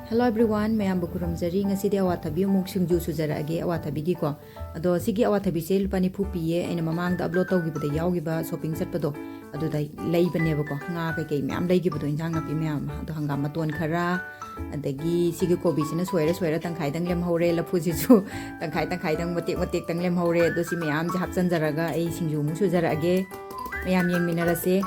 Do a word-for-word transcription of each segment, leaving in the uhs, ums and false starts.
Hello everyone, ꯃꯌꯥꯝꯕꯨ ꯈꯨꯔꯨꯝꯖꯔꯤ꯫ ꯉꯁꯤꯗꯤ ꯑꯋꯥꯊꯕꯤ ꯑꯃꯨꯛ ꯁꯤꯡꯖꯨ ꯁꯨꯖꯔꯛꯑꯒꯦ, ꯑꯋꯥꯊꯕꯤꯒꯤꯀꯣ꯫ ꯑꯗꯣ ꯁꯤꯒꯤ ꯑꯋꯥꯊꯕꯤꯁꯦ ꯂꯨꯄꯥ ꯅꯤꯐꯨ ꯄꯤꯌꯦ꯫ ꯑꯩꯅ ꯃꯃꯥꯡꯗ ꯑꯞꯂꯣꯗ ꯇꯧꯈꯤꯕꯗ ꯌꯥꯎꯈꯤꯕ ꯁꯣꯄꯤꯡ ꯆꯠꯄꯗꯣ, ꯑꯗꯨꯗ ꯂꯩꯕꯅꯦꯕꯀꯣ꯫ ꯉꯥ ꯀꯩꯀꯩ ꯃꯌꯥꯝ ꯂꯩꯈꯤꯕꯗꯣ, ꯏꯟꯖꯥꯡ ꯅꯥꯄꯤ ꯃꯌꯥꯝ ꯑꯃ꯫ ꯑꯗꯣ ꯍꯪꯒꯥꯝ ꯃꯇꯣꯟ ꯈꯔ, ꯑꯗꯒꯤ ꯁꯤꯒꯤ ꯀꯣꯕꯤꯁꯤꯅ ꯁꯣꯏꯔ ꯁꯣꯏꯔ ꯇꯪꯈꯥꯏꯗꯪ ꯂꯦꯝꯍꯧꯔꯦ, ꯂꯐꯨꯁꯤꯁꯨ ꯇꯪꯈꯥꯏ ꯇꯪꯈꯥꯏꯗꯪ, ꯃꯇꯦꯛ ꯃꯇꯦꯛꯇꯪ ꯂꯦꯝꯍꯧꯔꯦ꯫ ꯑꯗꯣ ꯁꯤ ꯃꯌꯥꯝꯁꯦ ꯍꯥꯞꯆꯤꯟꯖꯔꯒ ꯑꯩ ꯁꯤꯡꯖꯨ ꯑꯃꯨꯛ ꯁꯨꯖꯔꯛꯑꯒꯦ꯫ ꯃꯌꯥꯝ ꯌꯦꯡꯃꯤꯟꯅꯔꯁꯦ꯫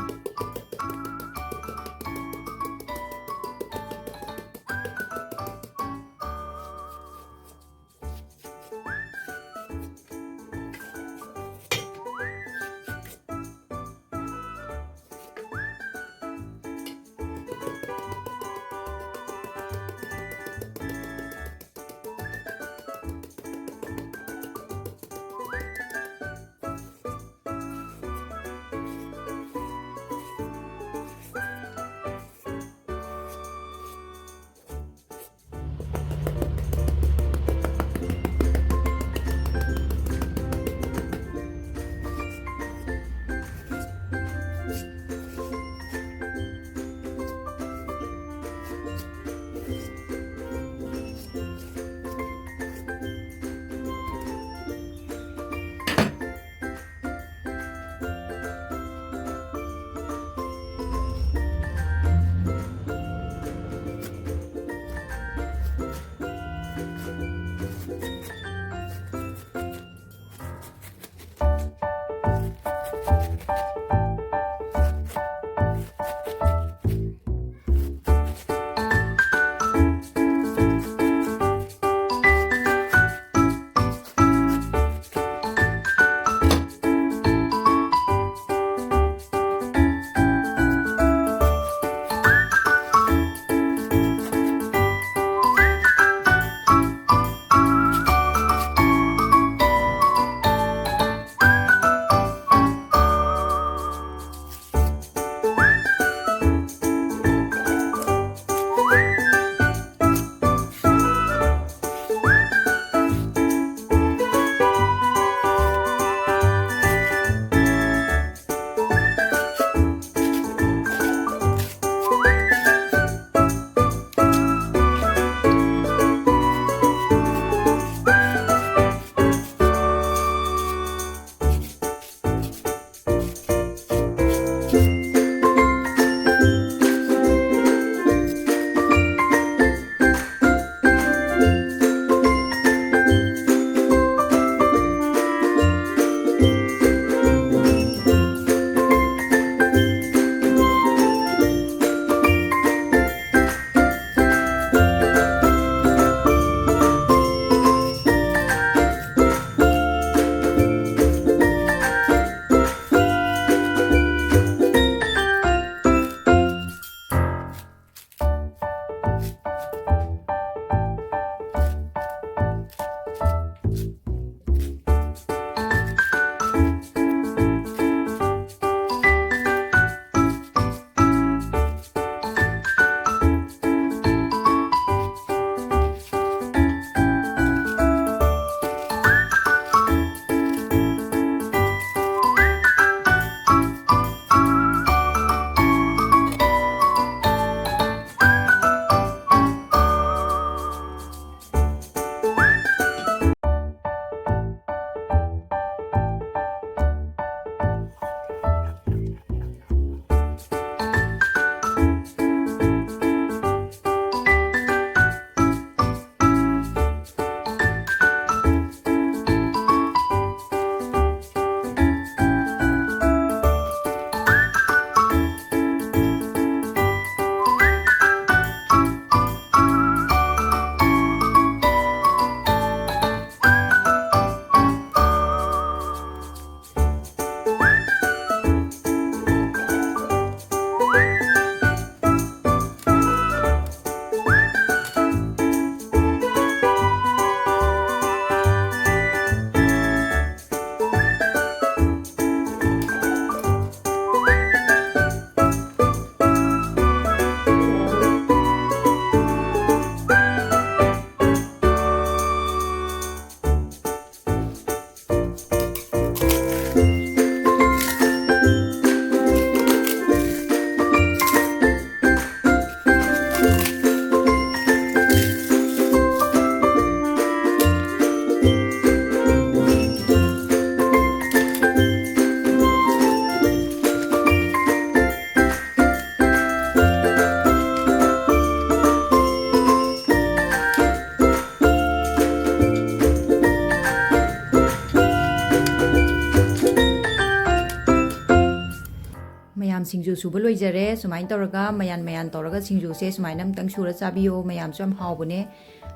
ꯁꯨꯕ ꯂꯣꯏꯖꯔꯦ꯫ ꯁꯨꯃꯥꯏꯅ ꯇꯧꯔꯒ ꯃꯌꯥꯟ ꯃꯌꯥꯟ ꯇꯧꯔꯒ ꯁꯤꯡꯖꯨꯁꯦ ꯁꯨꯃꯥꯏꯅ ꯑꯝꯇꯪ ꯁꯨꯔ ꯆꯥꯕꯤꯌꯣ꯫ ꯃꯌꯥꯝꯁꯨ ꯌꯥꯝ ꯍꯥꯎꯕꯅꯦ꯫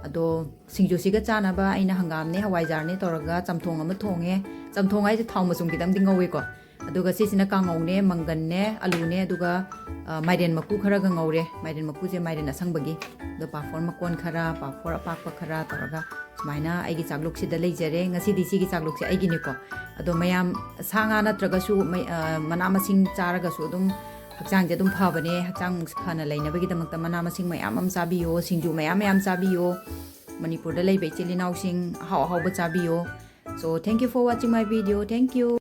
ꯑꯗꯣ ꯁꯤꯡꯖꯨꯁꯤꯒ ꯆꯥꯅꯕ ꯑꯩꯅ ꯍꯪꯒꯥꯝꯅꯦ, ꯍꯋꯥꯏꯖꯥꯔꯅꯦ ꯇꯧꯔꯒ ꯆꯝꯊꯣꯡ ꯑꯃ ꯊꯣꯡꯉꯦ꯫ ꯆꯝꯊꯣꯡ ꯍꯥꯏꯁꯦ ꯊꯥꯎ ꯃꯆꯨꯝ ꯈꯤꯇꯪꯗꯤ ꯉꯧꯋꯦꯀꯣ꯫ ꯑꯗꯨꯒ ꯁꯤꯁꯤꯅ ꯀꯥꯡꯉꯧꯅꯦ, ꯃꯪꯒꯟꯅꯦ, ꯑꯂꯨꯅꯦ, ꯑꯗꯨꯒ, ꯑ, ꯃꯥꯏꯔꯦꯟ ꯃꯀꯨ ꯈꯔꯒ ꯉꯧꯔꯦ꯫ ꯃꯥꯏꯔꯦꯟ ꯃꯀꯨꯁꯦ ꯃꯥꯏꯔꯦꯟ ꯑꯁꯪꯕꯒꯤ꯫ ꯑꯗꯣ ꯄꯥꯐꯣꯔ ꯃꯀꯣꯟ ꯈꯔ, ꯄꯥꯐꯣꯔ ꯑꯄꯥꯛꯄ ꯈꯔ ꯇꯧꯔꯒ ꯁꯨꯃꯥꯏꯅ ꯑꯩꯒꯤ ꯆꯥꯛꯂꯨꯛꯁꯤꯗ ꯂꯩꯖꯔꯦ꯫ ꯉꯁꯤꯗꯤ ꯁꯤꯒꯤ ꯆꯥꯛꯂꯨꯛꯁꯦ ꯑꯩꯒꯤꯅꯤꯀꯣ꯫ ꯑꯗꯣ ꯃꯌꯥꯝ ꯁꯥ ꯉꯥ ꯅꯠꯇ꯭ꯔꯒꯁꯨ ꯃꯩ-, ꯑ, ꯃꯅꯥ ꯃꯁꯤꯡ ꯆꯥꯔꯒꯁꯨ ꯑꯗꯨꯝ ꯍꯛꯆꯥꯡꯁꯦ ꯑꯗꯨꯝ ꯐꯕꯅꯦ꯫ ꯍꯛꯆꯥꯡ ꯐꯅ ꯂꯩꯅꯕꯒꯤꯗꯃꯛꯇ ꯃꯅꯥ ꯃꯁꯤꯡ ꯃꯌꯥꯝ ꯑꯃ ꯆꯥꯕꯤꯌꯣ, ꯁꯤꯡꯖꯨ ꯃꯌꯥꯝ ꯃꯌꯥꯝ ꯆꯥꯕꯤꯌꯣ꯫ ꯃꯅꯤꯄꯨꯔꯗ ꯂꯩꯕ ꯏꯆꯤꯜ ꯏꯅꯥꯎꯁꯤꯡ ꯑꯍꯥꯎ ꯑꯍꯥꯎꯕ ꯆꯥꯕꯤꯌꯣ꯫ So, thank you for watching my video. Thank you.